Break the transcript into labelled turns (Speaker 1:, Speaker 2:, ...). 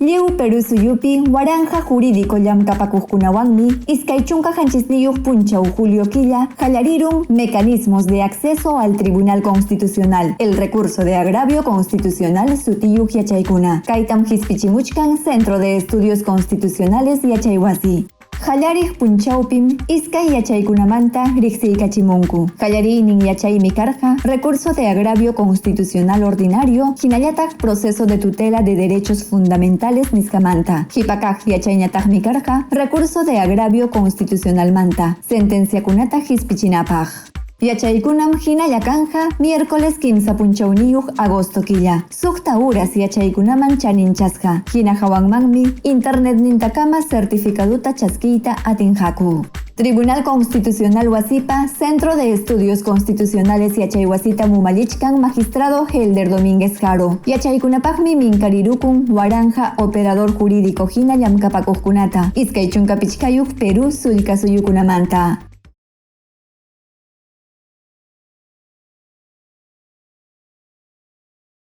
Speaker 1: Lliw Perú suyupi 1000 jurídico llamkapakuqkunawanmi 27 punchaw julio killa qallarirun Mecanismos de acceso al Tribunal Constitucional, el recurso de agravio constitucional sutiyuq yachaykuna. Kaytam hispichimuchkan Centro de Estudios Constitucionales yachaywasi. Qallariq punchawpim iskay yachaykunamanta riqsiykachimunku. Qallariynin yachaymi karqa recurso de agravio constitucional ordinario hinallataq proceso de tutela de derechos fundamentales nisqamanta. Qipakaq yachayñataqmi karqa recurso de agravio constitucionalmanta sentenciakunata hispichinapaq. Yachaykunam hinalla kanja miércoles 3 punchawniyuq agosto killa. 6 horas yachaykunaman chaninchasqa. Hina hawanmanmi internetnintakama certificaduta chaskiyta atinqaku. Tribunal Constitucional Wasipa, Centro de Estudios Constitucionales Yachaywasita mumallichkan magistrado Helder Domínguez Jaro. Yachaykunapaqmi minkarirukun 1000 operador jurídico hina llamkapakuqkunata. 25 Perú sullka suyukunamanta.